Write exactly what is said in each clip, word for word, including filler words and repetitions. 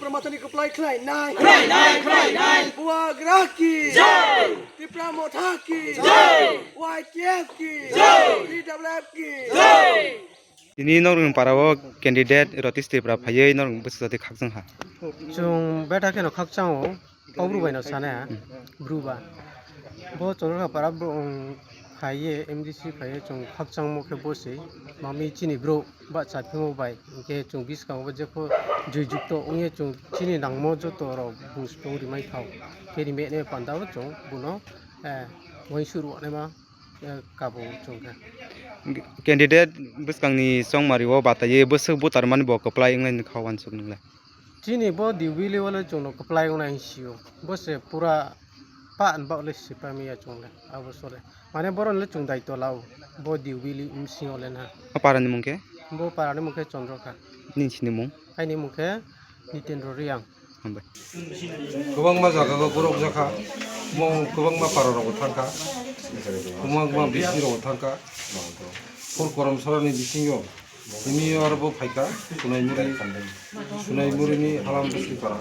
Tipra Mothani kwplai khlai nai. Khlai nai, khlai nai. Bubagra ki. Jai. Tipra Motha ki. Jai. Y T F ki. Jai. T W F ki. Jai. Tini norokni para o candidate Rotish Tripura phaiwi norok bwsajadi khakchang ha. Chwng betha kheno khakchango. Kok bru bai no sana, bru ba. Bo Chondrokha para bro, um, phaiye, M D C phaiye, chwng khakchangmo khe bo se. Mami chini bro, ba cha phimo bai. Hinkhe chwng bwskango bo jepho jui jukto wngye chwng chini nangmo joto rok buj tong rimai thao. Khe rimai ne panda o chwng bono, eh, uansuk rw naima, eh, kabo chwng kha. Candidate bwskangni chongmari o bataiye bwswk butar mani bo kwplai wngnai kha uansuk nwnglai. Chini bo Dibili wale chwngno kwplai wngnai hinwi sio. Bo se pura pa anba le sipamiya chwngle. Abo sole. Mane boron le chwng daitw lao. Bo Dibili bsing ole na. O parani mung khe? Bo parani mung khe Chandrakha. Nini sini mung? Aini mung khe Nitendra Reang. Hambai. Kwbangma jaga o borok jakha. Mo kwbangma para rogo thangkha. Kwbangma bisi rogo thangkha. Phur korom sarani bisingo. Tini oro bo phaikha, Sunaimuri, Sunaimurini halam bwswk para.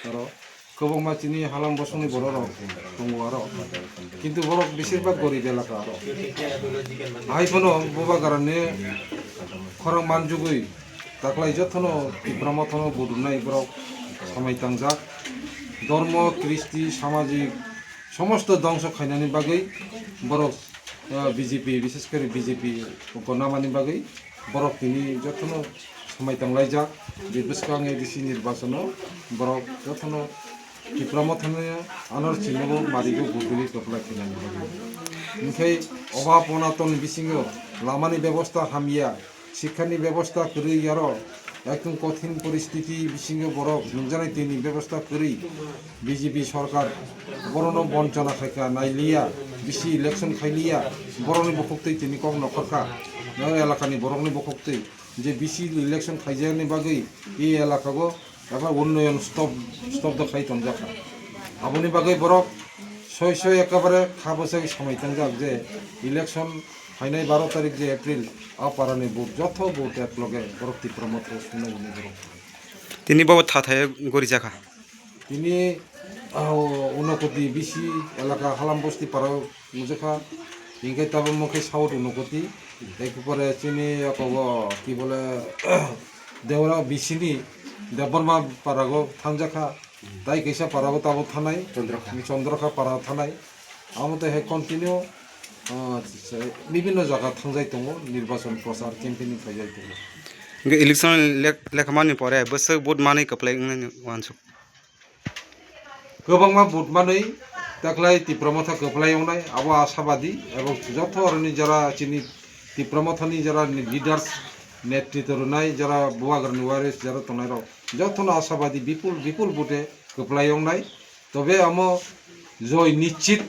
Oro kwbangma chini halam bosongni borok rok tongo aro. Kintu borok besir bhag gorib elaka aro. Hai phano Bubagrani khorang manjugwi taklai jotono Tipra Mothano budunai borok samai tangjak. Dormo, kristi, samajik somosto dongso khainani bagwi borok, ah, B J P, bishes kori B J P gonamani bagwi borok tini jotono samai tanglaijak, je bwskang A D C nirbachono borok jotono Tipra Mothani anor chinogo marigo gubili kwplai khainani bagwi. Hinkhe obhab onaton bisingo lamani bebosta hamya, sikhani bebosta kwrwi aro, ekdom kothin poristiti bisingo borok nungjaknai tini bebosta kwrwi. B J P sorkar borokno bonchona khaikha, nailiya, bisi election khailiya, borokni bukhuktwi tini kok nokhorkha, elakani borokni bukhuktwi je bisi election khaijaknani bagwi e elakao eba unnoyon stop, stop do khai tonjakha. Aboni bagwi borok soi soi ekebare kha bwsai samai tangjak je election phainai baro tarik je April, a parani vote, jotho vote ekloge borok Tipra Motha o sunai hwnwi borok. Tini bo thathai gorijakha. Tini, ah, Unokoti bisi elaka Halam Bosti parao nukjakha. Hinkhe tabukmo khe South Unokoti. Ekpore chini okobo ki bole Deora bisini Debbarma parao thangjakha. Tai kaisa parao tabuk thanai. Chandrakha. Chandrakha para thanai. Amo tei hai continue, ah, bibinno jaga thangjai tongo, nirbachon prochar campaigning khaijai tongo. Hingke election lek-, lekhamani pore bwswk vote manwi kwplai wngnani uansuk. Kwbangma vote manwi taklai Tipra Motha kwplai wngnai, abo ashabadi, ebong joto oroni jara chini Tipra Mothani jara leaders, netritw rwnai, jara Bubagrani warriors jara tongnairok, jotono ashabadi bipul, bipul vote kwplai wngnai. Tobe amo joi nischit,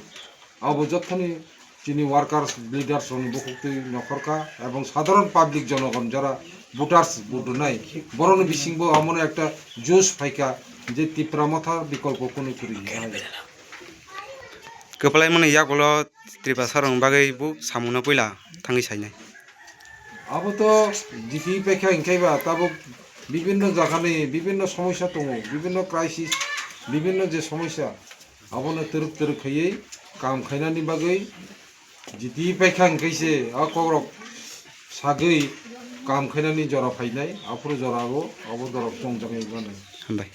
abo jothoni chini workers, leaders rokni bukhuktwi nokhorkha, ebong sadharon public jonogon jara voters vote rwnai, borokni bisingbo amono ekta josh phaikha je Tipra Motha bikolpo kunu kwrwi hai. Kwplaimani yagulo Tripura sarokni bagwi bo samungno puila thangwi sainai. Abo to G P paikha hinkhe ba tabuk bibinno jagani bibinno somosya tongo, bibinno crisis, bibinno je somosya, abono twrwk twrwk khaiwi kam khainani bagwi G P paikha hinkhe se a kokrok sagwi kam khainani jora phainai, aphuru jora o abo dorok chongjagwi manai. Hambai.